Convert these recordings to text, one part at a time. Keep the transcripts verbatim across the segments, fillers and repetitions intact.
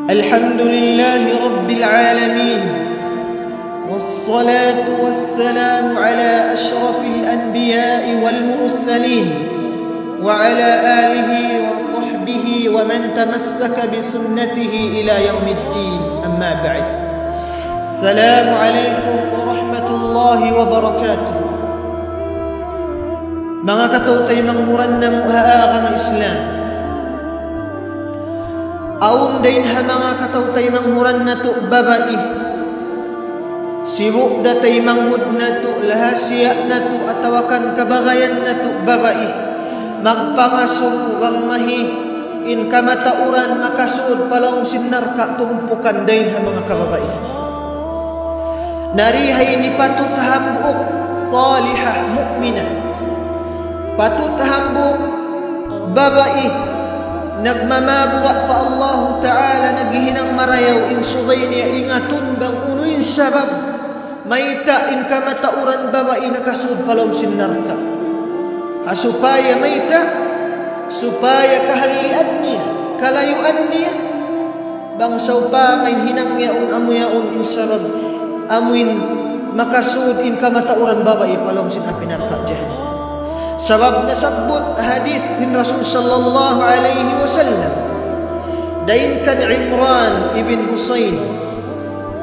الحمد لله رب العالمين، والصلاة والسلام على أشرف الأنبياء والمرسلين، وعلى آله وصحبه ومن تمسك بسنته إلى يوم الدين. أما بعد. السلام عليكم ورحمة الله وبركاته. Manga kataw-taymanghuran namu' ha agama Islam. Awn dayn ha manga kataw-taymanghuran natu' babai. Sibu' da taymanghud natu', lahasiya' natu', atawa kan kabagayan natu' babai. Magpangasubu bang mahi in kamatauran makasud pa lawm sin narka' tumpukan dayn ha manga kababaihan. Na di ha ini patut hambuuk salihah mu'minah. Patut hambuuk babai nagmamabuga' pa Allahu Ta'ala naghihinang marayaw in subay niya ingatun bang unu in sabab mayta' in kamatauran babai nakasud pa lawm sin narka'. Ha supaya mayta', supaya kahallian niya, kalayuan niya, bang sawpama in hinang yaun amu yaun in sabab amuin makasud in kamatauran babai pa lawm sin api narka' jahannam. Sabab nasabbut hadith sin Rasul sallallahu alayhi wasallam. Dayn kan Imran ibn Husayn.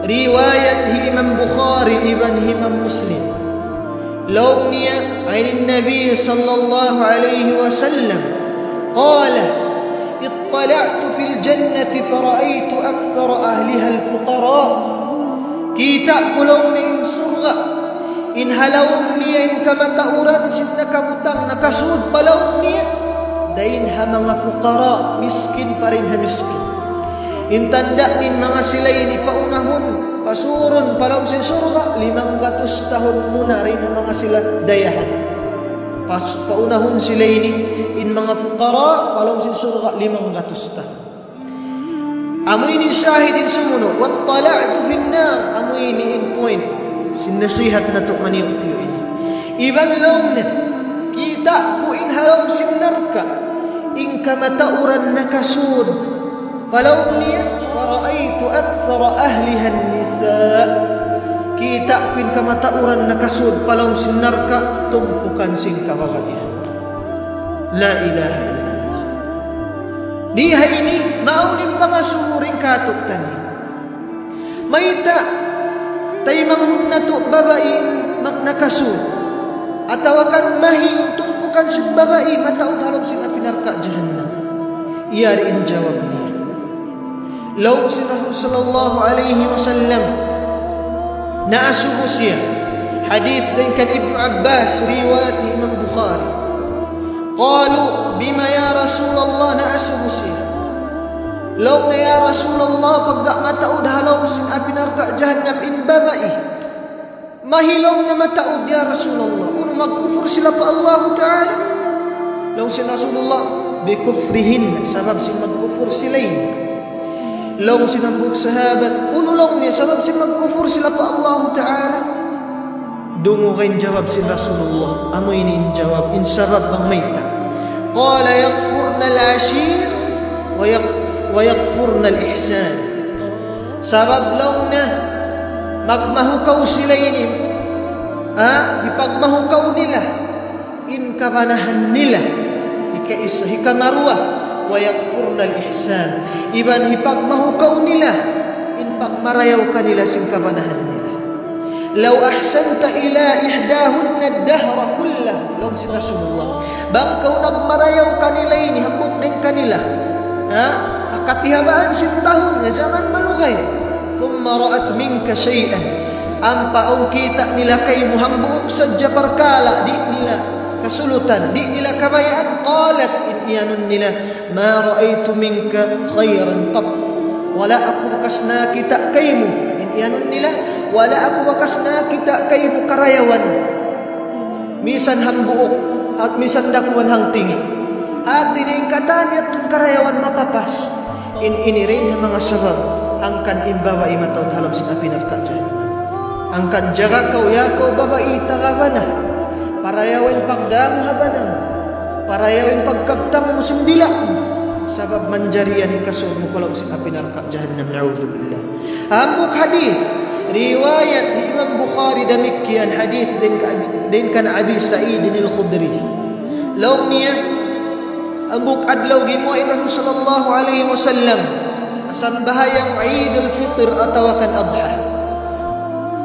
Riwayat hi Imam Bukhari iban hi Imam Muslim. Laung niya, عن النبي صلى الله عليه وسلم قال: اطلعت في الجنة فرأيت أكثر أهلها الفقراء. Kita' ku laung niya in surga'. In ha lawm niya in kamatauran sin nakabutang nakasud pa lawm niya. Dayn ha manga fuqara, miskin pa dayn ha miskin. In tanda' niya in manga sila ini paunahun, pasurun pa lawm sin surga', limanggatus tahun muna dayn ha manga sila dayahan. Pas-, paunahun sila ini, in manga fuqara, pa lawm sin surga', limanggatus tahun. Amu ini shahid in sumunu', واطلعت في النار, amu ini in point sin nasihat natu' maniyu'-tiyu' ini. Iban laung niya, kita' ku in ha lawm sin narka', in kamatauran nakasud pa lawm niya, فرأيت أكثر أهلها النساء. Kita' ku in kamatauran nakasud pa lawm sin narka', tumpukan sin kababaihan. La ilaha illallah. Di ha ini, mawn in pangasubu dayn kātu'niyu. Mayta', taymanghud natu' babai in ma-, nakasud. Atawa kan mahi in tumpukan sin babai mataud ha lawm sin api narka' jahannam. Yari in jawab niya. Laung sin Rasul sallallahu alayhi wasallam, naasubu siya. Hadith dayn kan Ibnu Abbas, riwayat Imam Bukhari. قالوا: بم يا رسول الله؟ Naasubu siya. Laung niya, "Ya Rasulullah, pagga mataud ha lawm sin api narka' jahannam in babai, mahi laung niya mataud, ya Rasulullah. Unu, magkufur sila pa Allahu Ta'ala?" Laung sin Rasulullah, "بكفرهن, sabab sin magkufur sila ini." Laung sin hambuuk sahabat, "Unu," laung niya, "sabab sin magkufur sila pa Allahu Ta'ala?" Dunguga in jawab sin Rasulullah. Amu ini in jawab, in sabab bang mayta'. قال: يكفرن العشير ويك-، ويكفرن الإحسان. Sabab laung niya, magmahukaw sila ini. Ha? Hipagmahukaw nila in kabanahan nila. Hikaisa, hikaruwa, ويكفرن الإحسان. Iban hipagmahukaw nila in pagmarayaw kanila sin kabanahan nila. لو أحسنت إلى إحداهن الدهر كله. Laung sin Rasulullah, bang kaw nagmarayaw kanila ini, hambuuk dayn kanila, ha? Ha katihabaan sin tahun, ha jaman malugay. ثم رأت منك شيئا. Ampa awn kita' nila kaymu hambuuk sadja parkala', di' nila kasulutan, di' nila kabayaan. قالت, in iyanun nila, ما رأيت منك خيرا قط. Wala' aku bakas nakakita' kaymu, in iyanun nila, wala' aku bakas nakakita' kaymu karayawan. Misan hambuuk, at misan dakuman hangtingi'. Hati niya in katan yadtu karayawan mapapas. In ini dayn ha manga sabab, hangkan in babai mataud ha lawm sin api narka' jahannam. Hangkan jaga kaw, ya kaw babai, taga bana. Parayaw in pagdam ha bana mu. Parayaw in pagkabtang mu sin dila' mu. Sabab manjari yan hikasud mu pa lawm sin api narka' jahannam, na'udzubillah. Hambuuk hadith, riwayat hi Imam Bukhari damikkiyan, hadith dayn ka, dayn kan Abi Sa'id al-Khudri. Laung niya, hambuuk adlaw gimuwa' in Rasul sallallahu alayhi wasallam, sambahayang Eidul Fitr atawa kan Adha.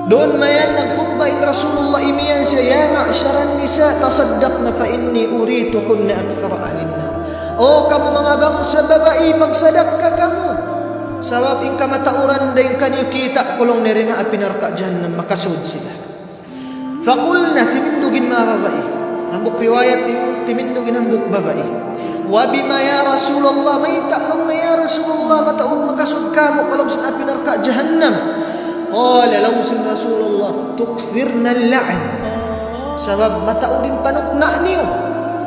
Duun mayan nagkhutba in Rasulullah, imiyan siya, يا معشر النساء تصدقن فإني أريتكن أكثر أهل النار. O kamu manga bangsa babai, magsadakka kamu. Sabab in kamatauran dayn kaniyu kita' ku laung niya dayn ha api narka' jahannam, makasud sila. فقلن, timindug in manga babai. Hambuuk riwayat, tim-, timindug in hambuuk babai. وبم يا رسول الله, mayta' laung niya ya Rasulullah, mataud makasud kamu' pa lawm sin api narka' jahannam. قال, laung sin Rasulullah, تكثرن اللعن. Sabab mataud in panukna' niyu.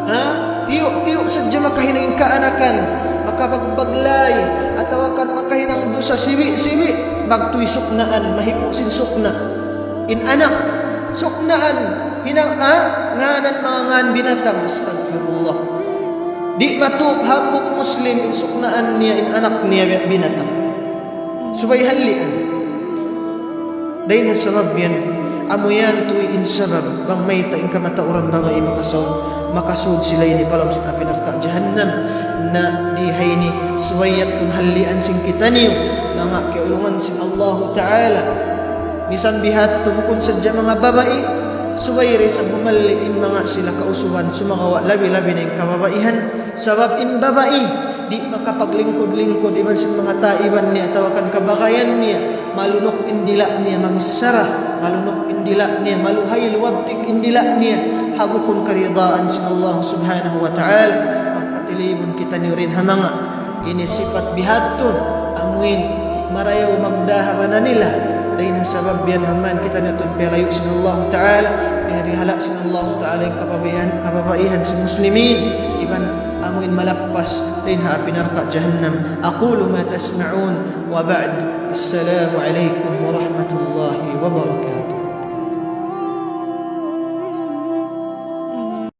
Ha? Tiyu'-tiyu' sadja makahinang in kaanakan, makapagbaglay, atawa kan makahinang dusa siwi'-siwi', magtuy suknaan, mahipu' sin sukna'. In anak, suknaan, hinang a, ngānan manga ngān binatang, astagfirullah. Di' matup hambuuk Muslim in suknaan niya, in anak niya binatang. Subay hallian. Dayn ha sabab yan, amu yan tuud in sabab, bang mayta' in kamatauran babai makasud, makasud sila ini pa lawm sin api narka' jahannam, na di ha ini, subay yaun hallian sin kitaniyu, manga kiyaulungan sin Allahu Ta'ala. Misan biya' ha yan bukun sadja manga babai, subay da isab humalli' in manga sila kausuban, sumagawa' labi-labi na in kababaihan, sabab in babai, di' makapaglingkud-lingkud iban sin manga taiban niya atawa kan kabagayan niya, malunuk in dila' niya mamichara, malunuk in dila' niya, maluhay luwabtik in dila' niya, ha bukun karidaan sin Allah Subhanahu wa Ta'ala, magpatilibun kitaniyu dayn ha manga ini sipat biya' ha yan, amuin marayaw magdā ha bana nila. Dayn ha sabab yan mayan kitaniyu tuud piyalayu' sin Allahu Ta'ala, piyarihala' sin Allahu Ta'ala in kababaihan, kababaihan sin muslimin, iban amuin malappas dayn ha api narka' jahannam. أقول ما تسمعون وبعد، السلام عليكم ورحمة الله وبركاته.